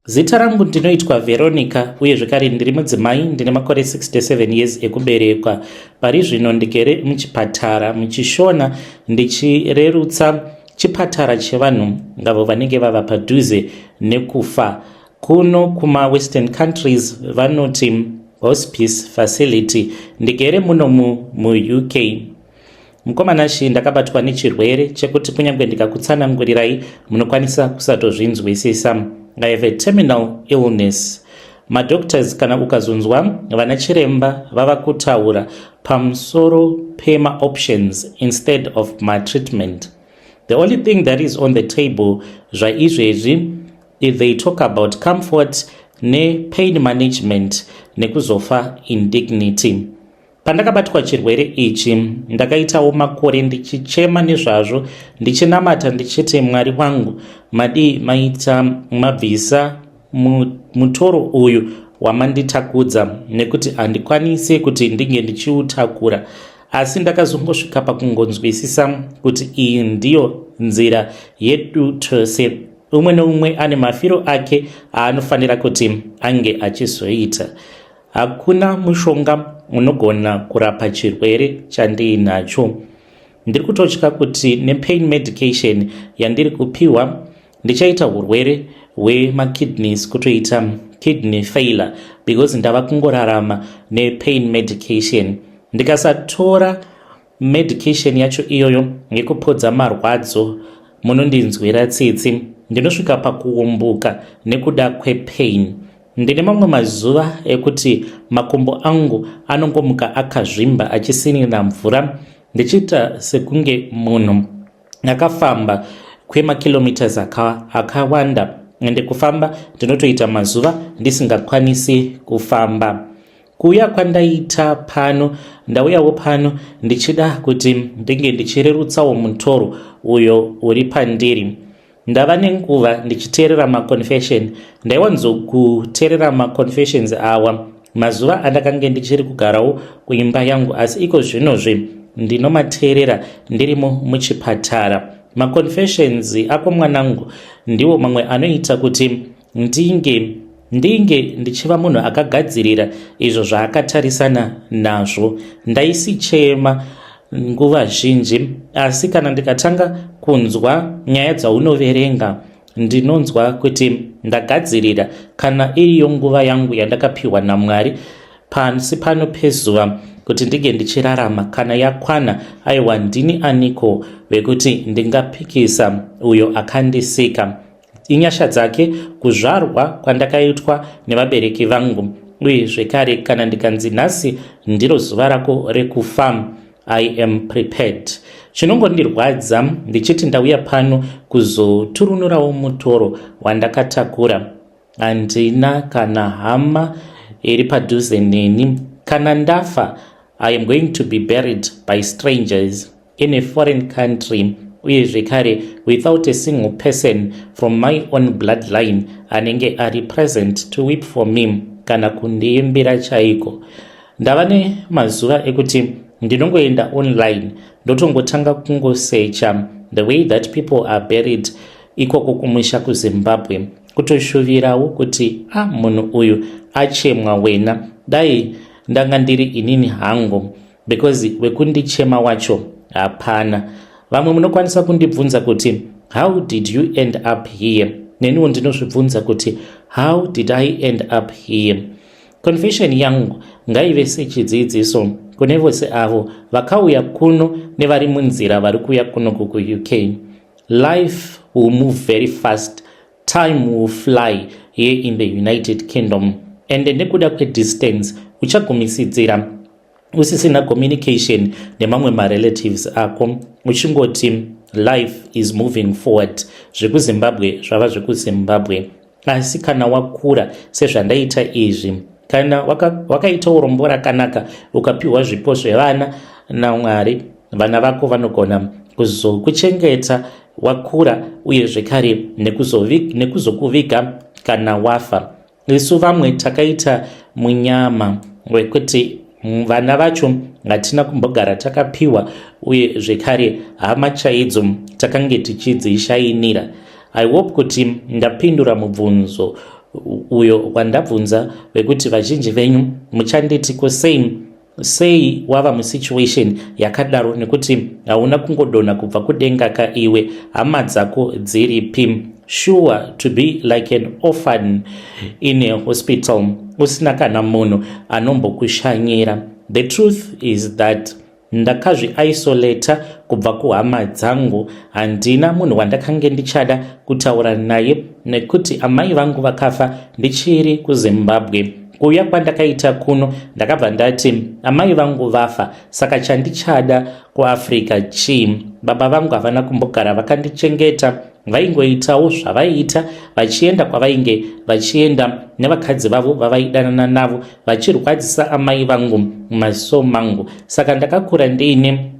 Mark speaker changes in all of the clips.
Speaker 1: Zita rangu ndinoitwa Veronica uye zvekare ndiri mudzimai ndine makore 67 years ekuberekwa. Pari zvino ndigere muchipatara muchishona ndichirerutsa chipatara chevanhu ngavo vanenge vava padhuze nekufa. Kuno kuma western countries vanoti hospice facility. Ndigere muno muUK. Mukoma Nashy, ndakabatwa nechirwere chekuti kunyange ndikakutsanangurirai munokwanisa kusatozvinzwisisa. I have a terminal illness. Madoctors, kana ukazonzwa vana chiremba vava kutaura pamusoro pemaoptions instead of matreatment, the only thing that is on the table zvaizvezvi, if they talk about comfort nepain management nekuzofa in dignity. Pandakabatwa chirwere ichi, ndakaitawo makore ndichichema nezvazvo, ndichinamata ndichiti, "Mwari wangu, madii maita mabvisa mutoro uyu wamanditakudza, nekuti handikwanisi kuti ndinge ndichiutakura." Asi ndakazongosvika pakungonzwisisa kuti iyi ndiyo nzira yedu tose. Umwe neumwe ane mafiro ake aanofanira kuti ange achizoita. Hakuna mushonga unogona kurapa chirwere chandiinacho. Ndiri kutotya kuti nepain medication yandiri kupiwa ndichaita urwere hwemakidneys, kutoita kidney failure, because ndava kungorarama nepain medication. Ndikasatora medication yacho iyoyo yekupodza marwadzo, munondinzwira tsitsi, ndinosvika pakuumbuka nekuda kwepain. Ndine mamwe mazuva ekuti makumbo angu anongomuka akazvimba, achisinina mvura, ndichiita sekunge munhu akafamba kwemakilometers akawanda. Ende kufamba ndinotoita mazuva ndisingakwanisi kufamba. Kuuya kwandaita pano, ndauyawo pano ndichida kuti ndinge ndichirerutsawo mutoro uyo uri pandiri. Ndava nenguva ndichiteerera maconfession. Ndaiwanzokuteerera maconfessions awa mazuva andakange ndichiri kugarawo kuimba yangu, asi iko zvinozve ndinomateerera ndirimo muchipatara. Maconfessions ako, mwanangu, ndiwo mamwe anoita kuti ndinge ndichiva munhu akagadzirira izvo zvaakatarisana nazvo. Ndaisichema nguva zhinji, asi kana ndikatanga kunzwa nyaya dzaunoverenga, ndinonzwa kuti ndagadzirira. Kana iriyo nguva yangu yandakapiwa naMwari pasi pano pezuva kuti ndinge ndichirarama, kana yakwana, aiwa, ndini aniko vekuti ndingapikisa uyo akandisika? Inyasha dzake kuzvarwa kwandakaitwa nevabereki vangu. Uye zvekare, kana ndikanzi nhasi ndiro zuva rako rekufa, I am prepared. Chinongondirwadza ndichiti ndauya pano kuzoturunurawo mutoro wandakatakura, handina kana hama iri padhuze neni. Kana ndafa, I am going to be buried by strangers in a foreign country, uye zvekare without a single person from my own bloodline anenge ari present to weep for me kana kundiimbira chaiko. Ndava nemazuva ekuti ndinongoenda online, ndotongotanga kungosecha the way that people are buried ikoko kumusha kuZimbabwe, kutoshuvirawo kuti a ah, munhu uyu achemwa wena, dai ndanga ndiri inini hangu, because wekundichema wacho hapana. Vamwe munokwanisa kundibvunza kuti, "How did you end up here?" Neniwo ndinozvibvunza kuti, "How did I end up here?" Confession yangu ngaive sechidzidziso kune vose avo vakauya kuno nevari munzira vari kuuya kuno kuUK. Life will move very fast, time will fly here in the United Kingdom, and nekuda kwedistance uchagumisidzira usisina communication nemamwe marelatives ako, uchingoti life is moving forward, zvekuZimbabwe zvava zvekuZimbabwe. Asi kana wakura sezvandaita izvi, kana wakaita urombo rakanaka, ukapiwa zvipo zvevana naMwari, vana vako vanogona kuzokuchengeta wakura, uye zvekare nekuzokuviga kana wafa. Isu vamwe takaita munyama wekuti vana vacho hatina kumbogara takapiwa, uye zvekare hama chaidzo takange tichidzishayinira. I hope kuti ndapindura mubvunzo. uyo wandabvunza wekuti vazhinji venyu muchanditi ko sei sei wava musituation yakadaro nekuti hauna kungodonha kubva kudenga ka iwe hama dzako dziripi sure to be like an orphan in a hospital usina kana munhu anombokushanyira. The truth is that ndakazviisolata kubva kuhama dzangu. Handina munhu wandakange ndichada kutaura naye nekuti amai vangu vakafa ndichiri kuZimbabwe. Kuuya kwandakaita kuno ndakabva ndati amai vangu vafa, saka chandichada kuAfrica chii? Baba vangu havana kumbogara vakandichengeta, vaingoitawo zvavaiita vachienda kwavainge vachienda nevakadzi vavo vavaidanana navo, vachirwadzisa amai vangu mumaziso mangu. Saka ndakakura ndiine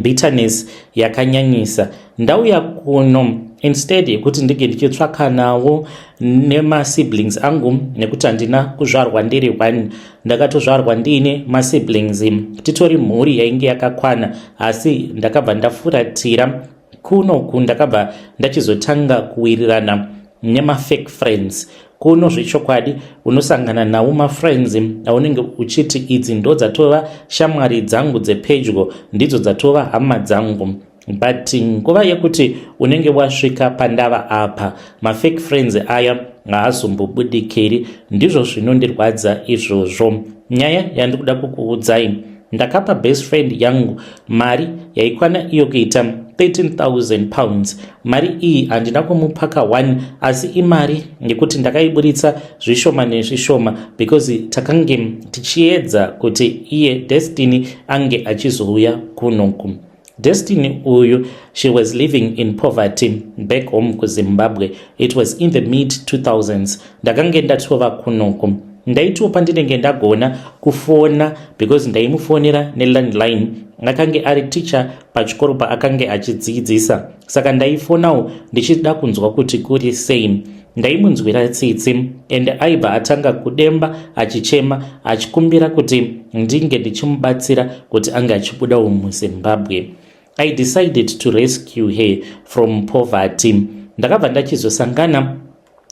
Speaker 1: bitterness yakanyanyisa. Ndauya kuno, instead yekuti ndinge ndichitsvakanawo nemasiblings angu, nekuti handina kuzvarwa ndiri one, ndakatozvarwa ndiine masiblings, titori mhuri yainge yakakwana, asi ndakabva ndafuratira kunoku. Ndakabva ndachizotanga kuwirirana nemafake friends kuno. Zvechokwadi unosangana nawo mafriends aunenge uchiti idzi ndo dzatova shamwari dzangu dzepedyo, ndidzo dzatova hama dzangu, but nguva yekuti unenge wasvika pandava apa, mafake friends aya haazombobudikiri. Ndizvo zvinondirwadza izvozvo. Nyaya yandikuda kukuudzai, ndakapa best friend yangu mari yaikwana iyo kuita £13,000. Mari iyi handina kumupa ka1, asi imari yekuti ndakaiburitsa zvishoma nezvishoma because takange tichiedza kuti iye Destiny ange achizouya kunoku. Destiny uyu, she was living in poverty back home kuZimbabwe. It was in the mid 2000s. Ndakange ndatova kunoku, ndaitiwo pandinenge ndagona kufona, because ndaimufonera nelandline. Akange ari ticha pachikoro paakange achidzidzisa, saka ndaifonawo ndichida kunzwa kuti kuri sei. Ndaimunzwira tsitsi and aibva atanga kudemba achichema, achikumbira kuti ndinge ndichimubatsira kuti ange achibudawo muZimbabwe. I decided to rescue her from poverty. Ndakabva ndachizosangana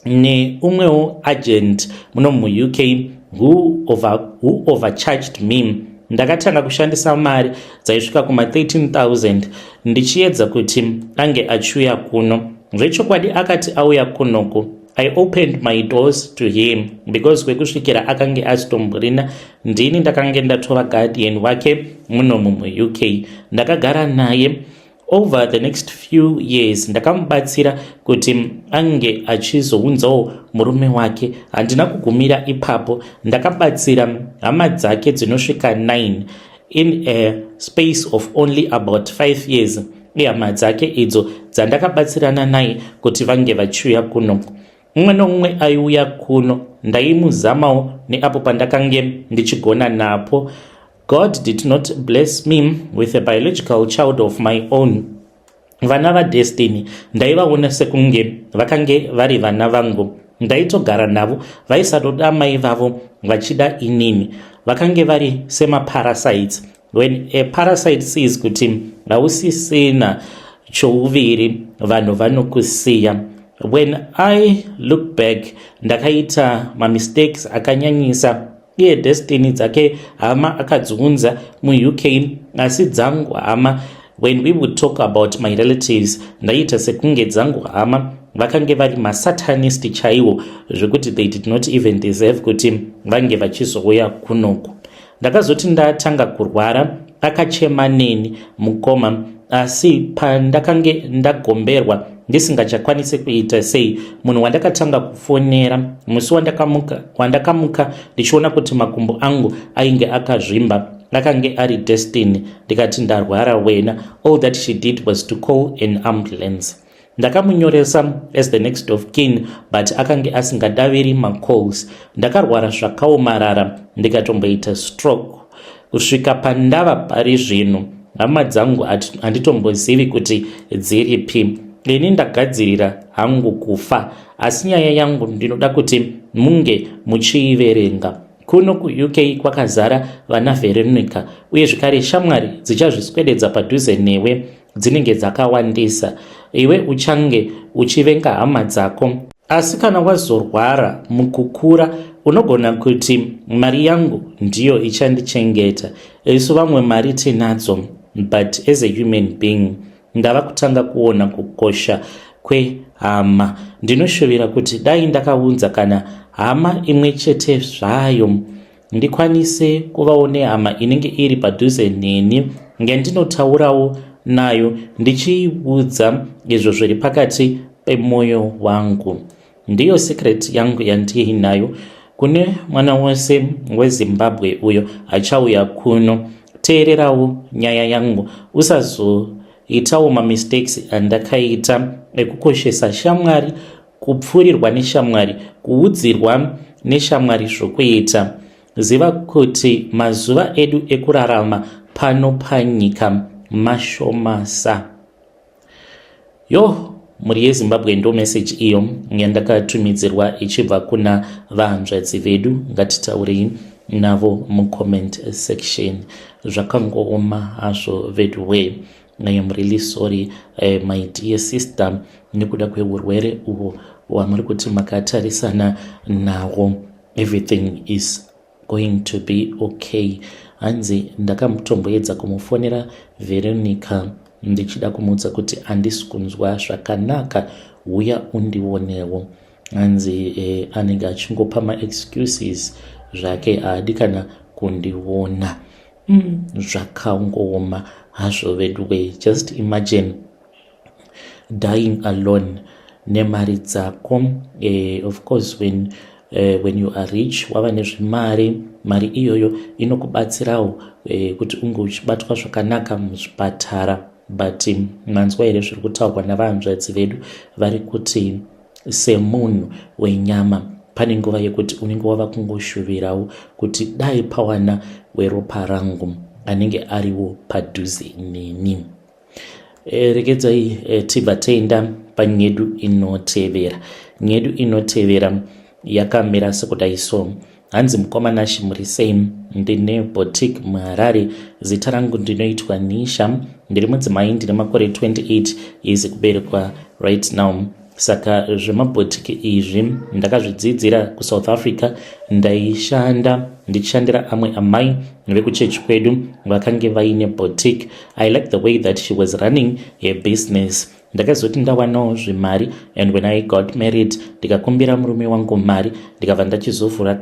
Speaker 1: neumwewo agent muno muUK who overcharged me. Ndakatanga kushandisa mari dzaisvika kuma13 000 ndichiedza kuti ange achiuya kuno. Zvechokwadi akati auya kunoku, I opened my doors to him because kwekusvikira akange asitomborina. Ndini ndakange ndatova guardian wake munomu muUK. Ndakagara naye over the next few years. Ndakamubatsira kuti ange achizounzawo murume wake. Handina kugumira ipapo, ndakabatsira hama dzake dzinosvika 9 in a space of only about 5 years. Ihama dzake idzo dzandakabatsirana naye kuti vange vachiuya kuno. Mumwe nomumwe aiuya kuno ndaimuzamawo neapo pandakange ndichigona napo. God did not bless me with a biological child of my own. Vana vaDestiny ndaivaona sekunge vakange vari vana vangu. Ndaitogara navo, vaisatoda mai vavo, vachida inini. Vakange vari semaparasites. When a parasite sees kuti hausisina chouviri, vanhu vanokusiya. When I look back, ndakaita mamistakes akanyanyisa. Iye Destiny dzake hama akadziunza muUK, asi dzangu hama, when we would talk about my relatives, ndaiita sekunge dzangu hama vakange vari masatanist chaiwo, zvekuti they did not even deserve kuti vange vachizouya kunoku. Ndakazoti ndatanga kurwara, akachema neni mukoma, asi pandakange ndagomberwa ndisingachakwanisi kuita sei, munhu wandakatanga kufonera musi wandakamuka ndichiona kuti makumbo angu ainge akazvimba akange ari Destiny. Ndikati ndarwara wena. All that she did was to call an ambulance. Ndakamunyoresa as the next of kin, but akange asingadaviri macalls. Ndakarwara zvakaomarara, ndikatomboita stroke. Kusvika pandava pari zvino, hama dzangu handitombozivi kuti dziripi. Ini ndagadzirira hangu kufa, asi nyaya yangu ndinoda kuti munge muchiiverenga. Kuno kuUK kwakazara vana Veronica, uye zvekare shamwari dzichazviswededza padhuze newe dzinenge dzakawandisa. Iwe uchange uchivenga hama dzako. Asi kana wazorwara mukukura unogona kuti mari yangu ndiyo ichandichengeta. Isu vamwe mari tinadzo, but as a human being ndava kutanga kuona kukosha kwehama. Ndinoshuvira kuti dai ndakaunza kana hama imwe chete zvayo, ndikwanise kuvawo nehama inenge iri padhuze neni yandinotaurawo nayo, ndichiiudza izvo zviri pakati pemwoyo wangu. Ndiyo secret yangu yandiinayo. Kune mwana wose weZimbabwe uyo achauya kuno, teererawo nyaya yangu, usazoitawo mamistakes andakaita ekukoshesa shamwari, kupfuurirwa neshamwari, kuudzirwa neshamwari zvokuita. Ziva kuti mazuva edu ekurarama pano panyika mashomasa. Yo, mhuri yeZimbabwe, ndo meseji iyo yandakatumidzirwa ichibva kuna vahanzvadzi vedu. Ngatitaurei navo mucomment section. Zvakangooma hazvo veduway. I am really sorry, my dear sister, nekuda kweurwere uhwo hwamuri kuti makatarisana nahwo. Everything is going to be okay. Hanzi ndakamutomboedza kumufonera Veronica ndichida kumuudza kuti handisi kunzwa zvakanaka, uya undionewo. Hanzi anenge achingopa maexcuses zvake, haadi kana kundiona. Zvakangooma hazvo veduway. Just imagine dying alone nemari dzako. Of course, when you are rich, wava nezvimari, mari iyoyo inokubatsirawo kuti unge uchibatwa zvakanaka muzvipatara. But manzwa here zviri kutaurwa navahanzvadzi vedu? Vari kuti semunhu wenyama pane nguva yekuti unenge wava kungoshuvirawo kuti dai pawana weropa rangu anenge ariwo padhuze neni. Regedzai tibva taenda panyedu inotevera. Nyedu inotevera yakamira sekudai so. Hanzi, "Mukoma Nashi, muri sei? Ndine boutique muHarare. Zita rangu ndinoitwa Nisha, ndiri mudzimai, ndine makore 28 years kuberekwa right now. Saka zvemabhotiki izvi ndakazvidzidzira kuSouth Africa. Ndaishanda ndichishandira amwe amai vekuchechi kwedu vakange vaine boutique. I like the way that she was running her business. Ndakazoti ndawanawo zvimari and when I got married, ndikakumbira murume wangu mari, ndikabva ndachizovhura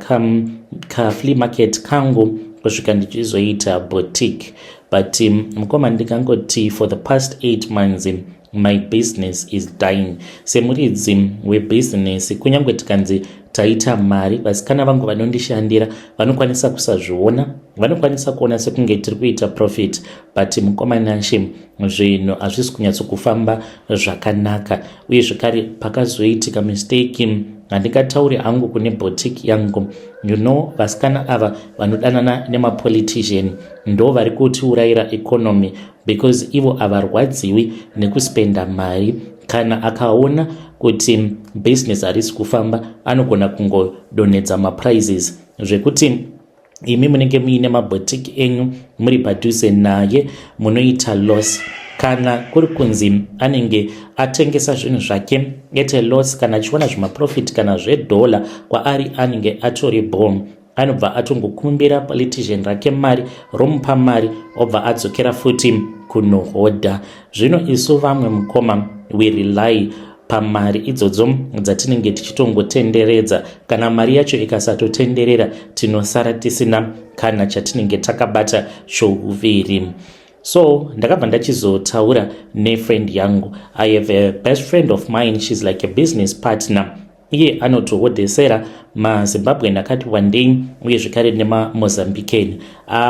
Speaker 1: kaflea market kangu kusvika ndichizoita boutique. But mukoma, ndingangoti for the past 8 months my business is dying. Semuridzi webhizinesi, kunyange tikanzi taita mari, vasikana vangu vanondishandira vanokwanisa kusazviona. Vanokwanisa kuona sekunge tiri kuita profit, but mukoma Nashe, zvinhu hazvisi kunyatsokufamba zvakanaka. Uye zvekare pakazoitika mistake, handingatauri hangu kune boutique yangu. Vasikana ava vanodanana nemapolitician ndo vari kutiurayira economy, because ivo havarwadziwi nekuspenda mari. Kana akaona kuti business harisi kufamba, anogona kungodonhedza maprices zvekuti imi munenge muine mabhotiki enyu muri padhuze naye munoita loss. Kana kuri kunzi anenge atengesa zvinhu zvake at a loss, kana achiona zvimaprofit kana zvedhola kwaari, anenge atori bom. Anobva atongokumbira politician rake mari, romupa mari, obva adzokera futi kunohodha. Zvino isu vamwe, mukoma, we rely pamari idzodzo dzatinenge tichitongotenderedza. Kana mari yacho ikasatotenderera, tinosara tisina kana chatinenge takabata chouviri. So ndakabva ndachizotaura nefriend yangu. I have a best friend of mine, she's like a business partner. Iye anotohodhesera maZimbabwean akati wandei, uye zvekare nemaMozambican.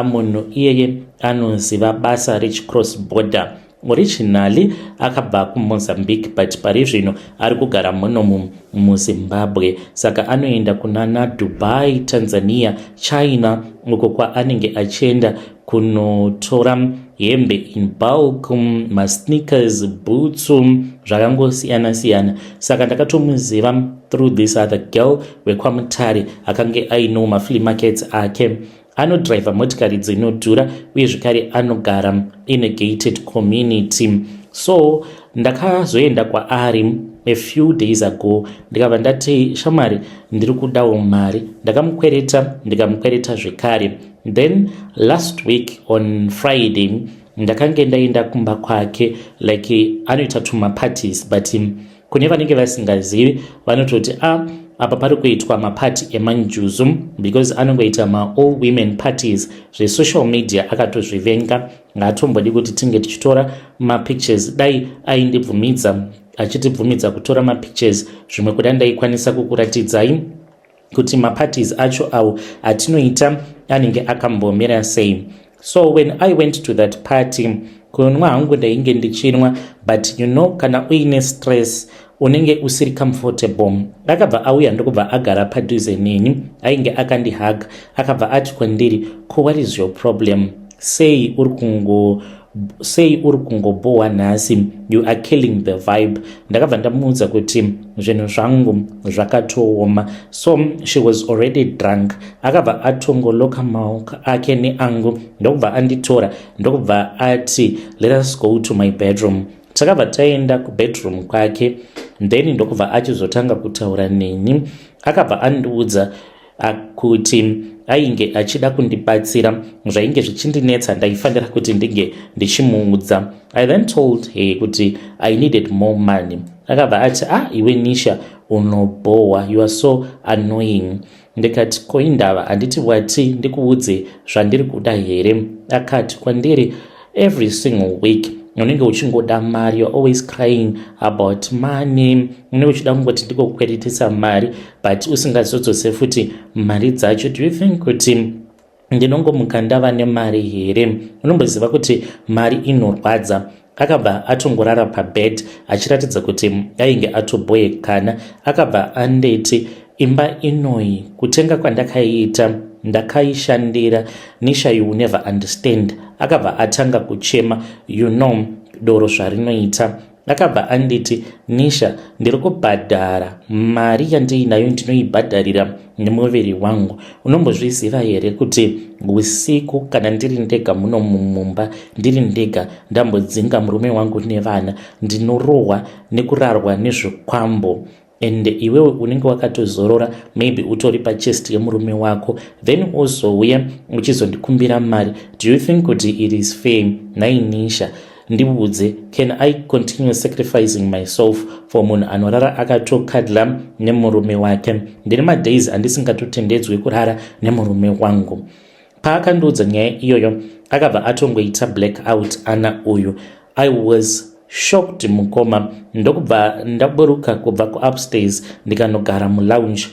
Speaker 1: Munhu iyeye anoziva basa rechicross border. Originally akabva kuMozambique, but pari zvino ari kugara muno muZimbabwe. Saka anoenda kunana Dubai, Tanzania, China, uko kwaanenge achienda kunotora hembe in bulk, masneakers, bhutsu, zvakangosiyana siyana. Saka ndakatomuziva through this other girl wekwaMutare akange ainewo maflea markets ake. Anodhiraivha motikari dzinodhura, uye zvekare anogara in a gated community. So So ndakazoenda kwaari a few days ago, ndikabva ndati, "Shamwari, ndiri kudawo mari." Ndakamukwereta, ndikamukwereta zvekare. Then last week on Friday ndakange ndaenda kumba kwake. Like, anoita tumaparties, but kune vanenge vasingazivi vanototi, "A ah, apa pari kuitwa mapati emanjuzu," because anongoita maall women parties. Zvesocial media akatozvivenga, ngaatombodi kuti tinge tichitora mapictures. Dai aindibvumidza, achitibvumidza kutora mapictures, zvimwe kuda ndaikwanisa kukuratidzai kuti maparties acho awo atinoita anenge akambomira sei. So when I went to that party, kunwa hangu ndainge ndichinwa, but you know, kana uine stress unenge usiri comfortable. Akabva auya, ndokubva agara padhuze neni, ainge akandihug. Akabva ati kwandiri, "Ko, what is your problem? Sei uri kungobhowa nhasi? You are killing the vibe." Ndakabva ndamuudza kuti zvinhu zvangu zvakatooma. So she was already drunk. Akabva atongoloka maoko ake neangu, ndokubva anditora, ndokubva ati, "Let us go to my bedroom." Takabva taenda kubedroom kwake, then ndokubva achizotanga kutaura neni. Akabva andiudza kuti ainge achida kundibatsira, zvainge zvichindinetsa ndaifanira kuti ndinge ndichimuudza. I then told her kuti I needed more money. Akabva ati, "Ah, iwe Nisha, unobhowa, you are so annoying." Ndikati, "Koindava? Handiti wati ndikuudze zvandiri kuda here?" Akati kwandiri, "Every single week unenge uchingoda mari. You're always crying about money. Unenge uchida kungoti ndikokweretesa mari, but usingazodzose futi mari dzacho. Do you think kuti ndinongomuka ndava nemari here? Unomboziva kuti mari inorwadza." Akabva atongorara pabed achiratidza kuti ainge atobhoyekana. Akabva andeti, "Imba inoyi kutenga kwandakaiita ndakaishandira. Nisha, you never understand." Akabva atanga kuchema. You know doro zvarinoita. Akabva anditi, "Nisha, ndiri kubhadhara mari yandiinayo, ndinoibhadharira nemuviri wangu. Unombozviziva here kuti usiku kana ndiri ndega muno mumumba, ndiri ndega, ndambodzinga murume wangu nevana, ndinorohwa nekurarwa nezvikwambo? And iwewe unenge wakatozorora, maybe utori pachest yemurume wako, then uzouya uchizondikumbira mari. Do you think kuti it is fair? Nainisha, ndiudze, can I continue sacrificing myself for munhu anorara akatokadla nemurume wake? Ndine madays andisingatotendedzwi kurara nemurume wangu." Paakandiudza nyaya iyoyo, akabva atongoita black out ana uyu. I was shocked, mukoma. Ndokubva ndaburuka kubva kuupstairs, ndikanogara mulounge.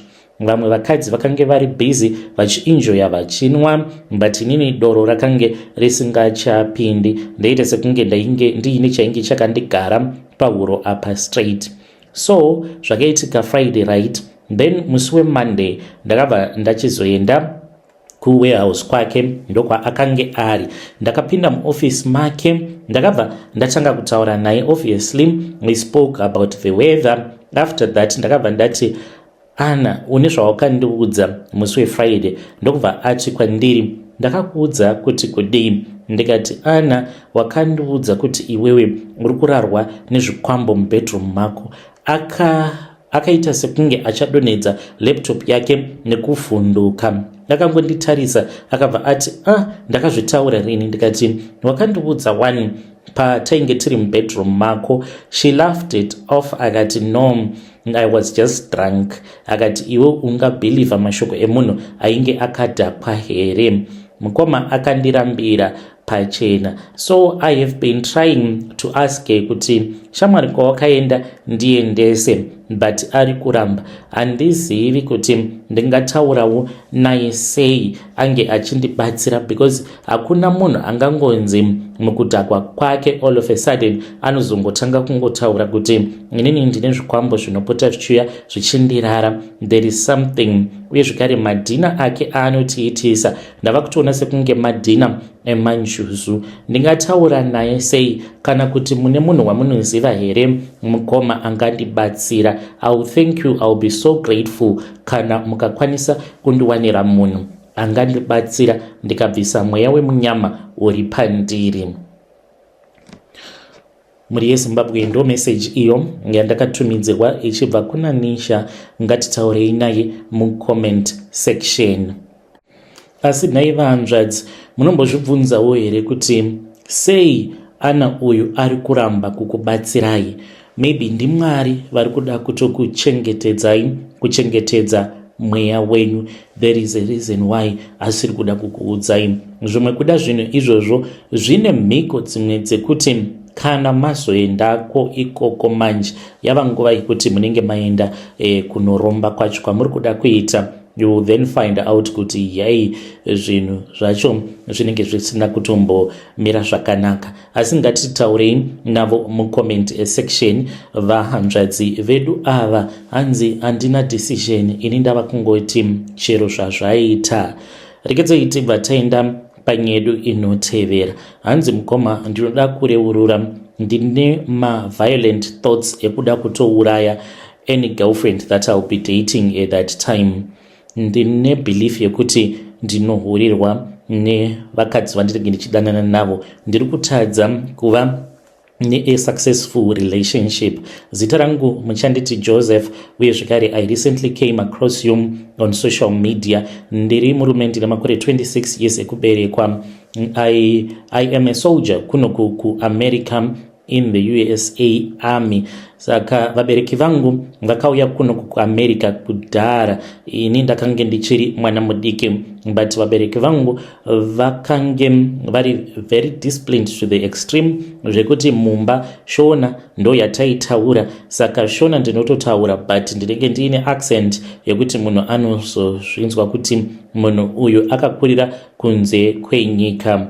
Speaker 1: Vamwe vakadzi vakange vari busy vachienjoya, vachinwa, but inini doro rakange risingachapindi. Ndaita sekunge ndainge ndiine chainge chakandigara pahuro apa straight. So zvakaitika Friday, right? Then musi weMonday ndakabva ndachizoenda kuwarehouse kwake, ndokwaakange ari. Ndakapinda muoffice make, ndakabva ndatanga kutaura naye. Obviously we spoke about the weather. After that ndakabva ndati, "Ana, une zvawakandiudza musi weFriday." Ndokubva ati kwandiri, "Ndakakuudza kuti kudii?" Ndikati, "Ana, wakandiudza kuti iwewe uri kurarwa nezvikwambo mubedroom mako." Akaita sekunge achadonhedza laptop yake nekuvhunduka. Akangonditarisa, akabva ati, "Ah, ndakazvitaura rini?" Ndikati, "Wakandiudza one patainge tiri mubedroom mako." She laughed it off, akati, "No, I was just drunk." Akati, "Iwe ungabhilivha mashoko emunhu ainge akadhakwa here?" Mukoma, akandirambira pachena. So I have been trying to ask her kuti, "Shamwari, kwawakaenda ndiendese," but ari kuramba. Handizivi kuti ndingataurawo naye sei ange achindibatsira, because hakuna munhu angangonzi mukudhakwa kwake all of a sudden anozongotanga kungotaura kuti, "Inini ndine zvikwambo zvinopota zvichiuya zvichindirara." There is something. Uye zvekare madhina ake aanotiitisa, ndava kutoona sekunge madhina emanjuzu. Ndingataura naye sei? Kana kuti mune munhu wamunoziva here, mukoma, angandibatsira? I will thank you, I will be so grateful kana mukakwanisa kundiwanira munhu angandibatsira ndikabvisa mweya wemunyama uri pandiri. Mhuri yeZimbabwe ndo message iyo yandakatumidzirwa ichibva kuna Nisha. Ngatitaurei naye mucomment section. Asi nhai vahanzvadzi, munombozvibvunzawo here kuti sei Ana uyu ari kuramba kukubatsirai? Maybe ndiMwari vari kuda kutokuchengetedzai, kuchengetedza mweya wenyu. There is a reason why asiri kuda kukuudzai. Zvimwe kuda zvinhu izvozvo zvine mhiko dzimwe dzekuti kana mazoendako ikoko manje yava nguva yekuti munenge maenda kunoromba kwacho kwamuri kuda kuita. You will then find out kuti yai zvinhu zvacho zvinenge zvisina kutombomira zvakanaka. Asi ngatitaurei navo mucomment section vahanzvadzi vedu ava. Hanzi handina decision ini, ndava kungoti chero zvazvaita. Regedzei tibva taenda panyedu inotevera. Hanzi, mukoma, ndinoda kureurura, ndine maviolent thoughts ekuda kutouraya any girlfriend that I'll be dating at that time. Ndine belief yekuti ndinohurirwa nevakadzi vandinenge ndichidanana navo. Ndiri kutadza kuva neasuccessful relationship. Zita rangu muchanditi Joseph, uye zvekare I recently came across you on social media. Ndiri murume, ndine makore 26 years ekuberekwa. I am a soldier kunoku kuAmerica, in the USA Army. Saka vabereki vangu vakauya kuno kuAmerica kudhara, ini ndakange ndichiri mwana mudiki, but vabereki vangu vakange vari very disciplined to the extreme, zvekuti mumba Shona ndo yataitaura. Saka Shona ndinototaura, but ndinenge ndiine accent yekuti munhu anozozvinzwa kuti munhu uyu akakurira kunze kwenyika.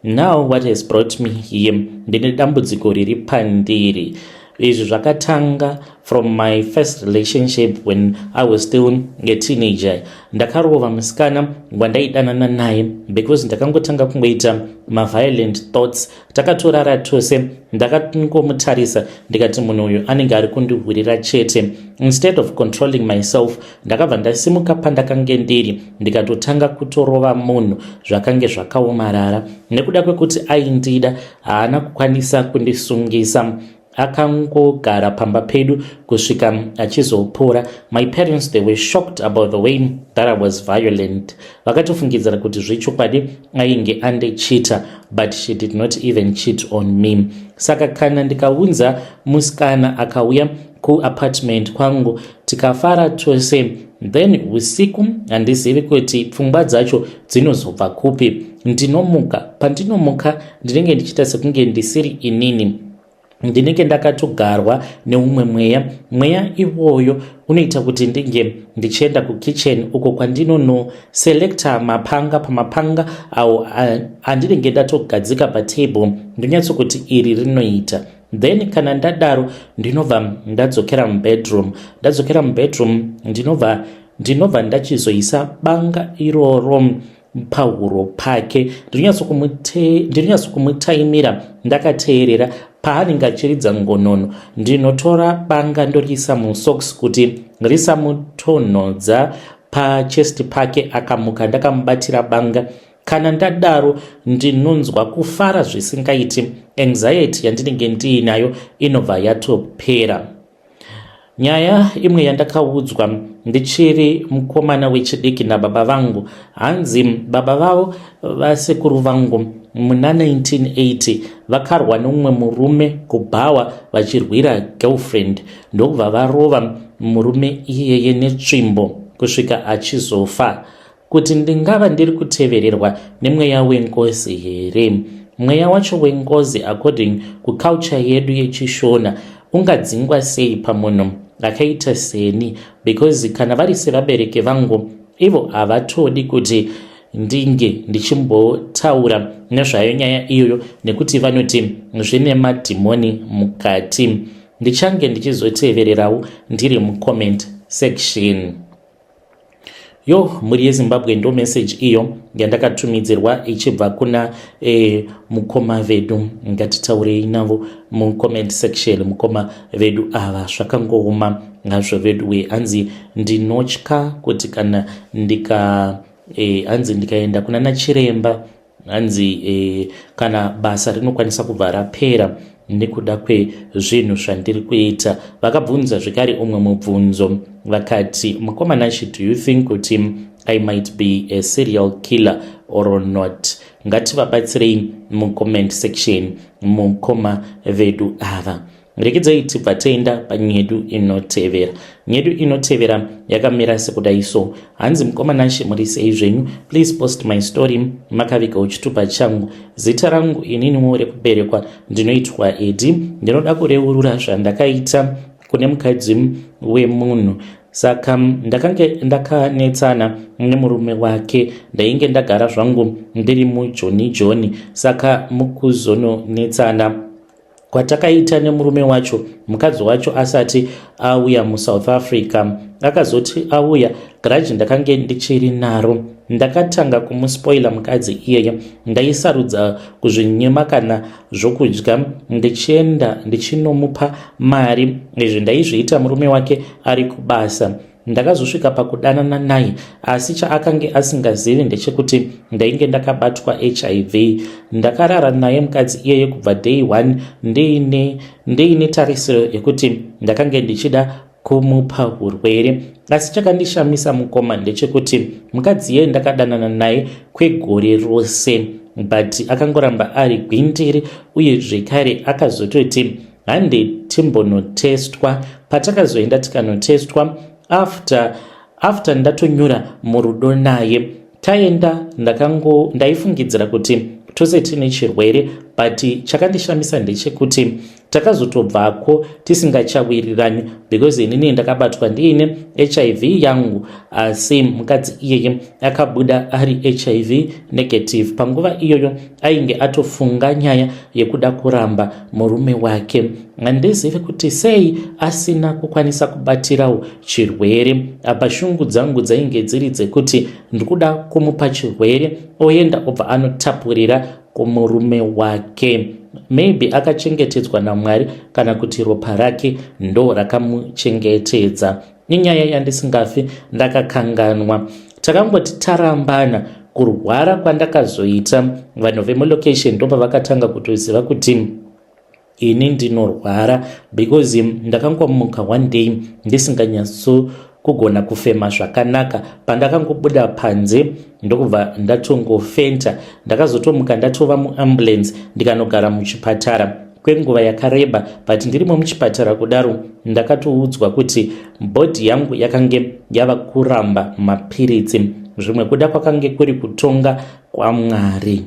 Speaker 1: Now what has brought me here, ndine dambudziko riri pandiri. Izvi zvakatanga from my first relationship when I was still a teenager. Ndakarova musikana wandaidanana naye because ndakangotanga kungoita maviolent thoughts. Takatorara tose, ndakangomutarisa ndikati munhu uyu anenge ari kundihurira chete. Instead of controlling myself, ndakabva ndasimuka pandakange ndiri, ndikatotanga kutorova munhu. Zvakange zvakaomarara. Nekuda kwekuti aindida, haana kukwanisa kundisungisa, akangogara pamba pedu kusvika achizopora. My parents, they were shocked about the way that I was violent. Vakatofungidzira kuti zvechokwadi ainge andichita, but she did not even cheat on me. Saka kana ndikaunza musikana akauya kuapartment kwangu, tikafara tose, then usiku handizivi kuti pfungwa dzacho dzinozobva kupi. Ndinomuka, pandinomuka ndinenge ndichiita sekunge ndisiri inini, ndinenge ndakatogarwa neumwe mweya. Mweya iwoyo unoita kuti ndinge ndichienda kukitchen uko kwandinonoselecta mapanga. Pamapanga awo andinenge ndatogadzika patable, ndonyatsokuti iri rinoita. Then kana ndadaro, ndinobva ndadzokera mubedroom. Ndadzokera mubedroom, ndinobva ndachizoisa banga iroro pahuro pake. Ndinonyatsokumutaimira ndakateerera paanenge achiridza ngonono. Ndinotora banga ndoriisa musocks kuti risamutonhodza pachest pake. Akamuka ndakamubatira banga. Kana ndadaro, ndinonzwa kufara zvisingaiti. Anxiety yandinenge ndiinayo inobva yatopera. Nyaya imwe yandakaudzwa ndichiri mukomana wechidiki nababa vangu, hanzi baba vavo, vasekuru vangu, muna 1980 vakarwa neumwe murume kubhawa vachirwira girlfriend, ndokubva varova murume iyeye netsvimbo kusvika achizofa. Kuti ndingava ndiri kutevererwa nemweya wengozi here? Mweya wacho wengozi, according kuculture yedu yechiShona, ungadzingwa sei pamunhu akaita seni? Because kana vari sevabereki vangu, ivo havatodi kuti ndinge ndichimbotaura nezvayo nyaya iyoyo, nekuti vanoti zvine madhimoni mukati. Ndichange ndichizotevererawo ndiri mucomment section. Yo, mhuri yeZimbabwe, ndo message iyo yandakatumidzirwa ichibva kuna mukoma vedu. Ngatitaurei navo mucomment section. Mukoma vedu ava, zvakangooma hazvo vedu. Hanzi ndinotya kuti kana ndika hanzi ndikaenda kuna nachiremba, hanzi kana basa rinokwanisa kubva rapera. nekuda kwezvinhu zvandiri kuita. Vakabvunza zvekare umwe mubvunzo vakati, Mukoma Nashe, do you think kuti I might be a serial killer or not? Ngativabatsirei mucomment section mukoma vedu ava. Rekedzai tibva taenda panyedu inotevera. Nyedu inotevera yakamira sekudai so. Hanzi, Mukoma Nashe, muri sei zvenyu? Please post my story makavigawo chitupa changu. Zita rangu ininiwo rekuberekwa ndinoitwa Edi. Ndinoda kureurura zvandakaita kune mukadzi wemunhu. Saka ndakange ndakanetsana nemurume wake. Ndainge ndagara zvangu ndiri mujoni joni. Saka mukuzononetsana kwatakaita nemurume wacho, mukadzi wacho asati auya muSouth Africa, akazoti auya, grudge ndakange ndichiri naro. Ndakatanga kumuspoila mukadzi iyeye. Ndaisarudza kuzvinyima kana zvokudya, ndichienda ndichinomupa mari. Izvi ndaizviita murume wake ari kubasa. Ndakazosvika pakudanana naye, asi chaakange asingazivi ndechekuti ndainge ndakabatwa HIV. Ndakarara naye mukadzi iyeye kubva day 1 ndiine tarisiro yekuti ndakange ndichida kumupa urwere. Asi chakandishamisa, mukoma, ndechekuti mukadzi iyeye ndakadanana naye kwegore rose, but akangoramba ari gwindiri. Uye zvekare akazototi, "Hande timbonotestwa." Patakazoenda tikanotestwa after ndatonyura murudo naye, taenda, ndakango ndaifungidzira kuti tose tine chirwere, but chakandishamisa ndechekuti takazotobvako tisingachawirirani, because inini ndakabatwa ndiine HIV yangu, asi mukadzi iyeye akabuda ari HIV negative. Panguva iyoyo ainge atofunga nyaya yekuda kuramba murume wake. Handizivi kuti sei asina kukwanisa kubatirawo chirwere. Apa shungu dzangu dzainge dziri dzekuti ndikuda kumupa chirwere, oenda obva anotapurira kumurume wake. Maybe akachengetedzwa naMwari, kana kuti ropa rake ndo rakamuchengetedza. Inyaya yandisingafi ndakakanganwa. Takangoti tarambana, kurwara kwandakazoita, vanhu vemulocation ndopavakatanga kutoziva kuti ini ndinorwara, because ndakangomuka one day ndisinganyatso kugona kufema zvakanaka. Pandakangobuda panze, ndokubva ndatongofenta. Ndakazotomuka ndatova muambulance, ndikanogara muchipatara kwenguva yakareba. But ndirimo muchipatara kudaro, ndakatoudzwa kuti body yangu yakange yava kuramba mapiritsi. Zvimwe kuda kwakange kuri kutonga kwaMwari.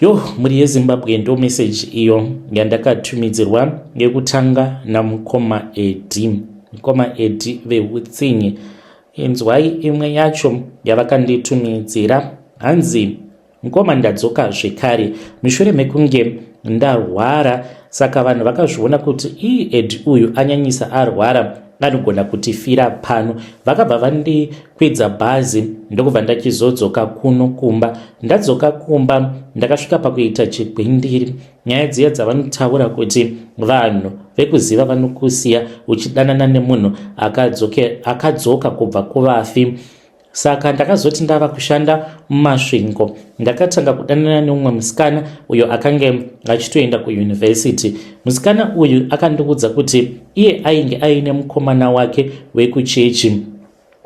Speaker 1: Yo, mhuri yeZimbabwe, ndo meseji iyo yandakatumidzirwa yekutanga namukoma Edi, mukoma Edi veutsinye. Inzwai imwe yacho yavakanditumidzira. Hanzi, "Mukoma, ndadzoka zvekare mushure mekunge ndarwara. Saka vanhu vakazviona kuti ii, Edi uyu anyanyisa, arwara, anogona kutifira pano. Vakabva vandikwidza bhazi, ndokubva ndachizodzoka kuno kumba. Ndadzoka kumba, ndakasvika pakuita chigwindiri. Nyaya dziya dzavanotaura kuti vanhu vekuziva vanokusiya uchidanana nemunhu akadzoka kubva kuvafi. Saka ndakazoti ndava kushanda muMasvingo, ndakatanga kudanana neumwe musikana uyo akange achitoenda kuyunivhesiti. Musikana uyu akandiudza kuti iye ainge aine mukomana wake wekuchechi,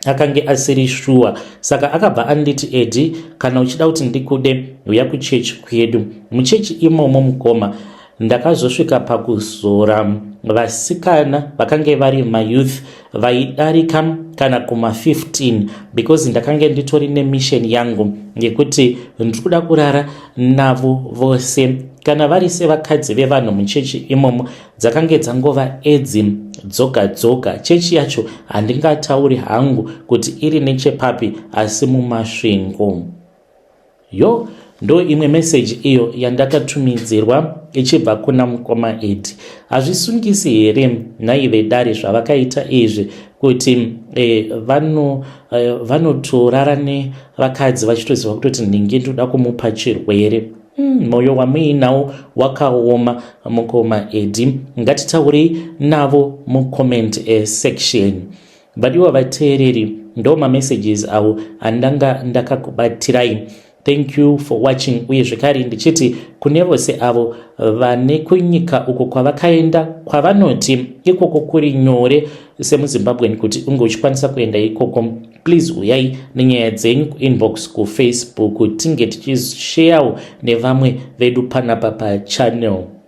Speaker 1: akange asiri shuwa. Saka akabva anditi, 'Edi, kana uchida kuti ndikude, uya kuchechi kwedu.' Muchechi imomo, mukoma, ndakazosvika pakuzora vasikana vakange vari mayouth vaidarika kana kuma15, because ndakange nditori nemission yangu yekuti ndiri kuda kurara navo vose. Kana vari sevakadzi vevanhu muchechi imomo, dzakange dzangova edzi dzoga dzoga. Chechi yacho handingatauri hangu kuti iri nechepapi, asi muMasvingo." Yo, ndo imwe meseji iyo yandakatumidzirwa ichibva kuna mukoma Edi. Hazvisungisi here nhai vedare zvavakaita izvi, kuti vanotorara nevakadzi vachitoziva kutoti nhingi ndoda kumupa chirwere? Mwoyo wamuinawo wakaoma, mukoma Edi. Ngatitaurei navo mucomment section. Vadiwa vateereri, ndo mamessages avo andanga ndakakubatirai. Thank you for watching. Uye zvekare ndichiti kune vose avo vane kunyika uko kwavakaenda, kwavanoti ikoko kuri nyore semuZimbabweni kuti unge uchikwanisa kuenda ikoko, please uyai nenyaya dzenyu kuinbox kuFacebook, tinge tichisharewo nevamwe vedu panapa pachannel.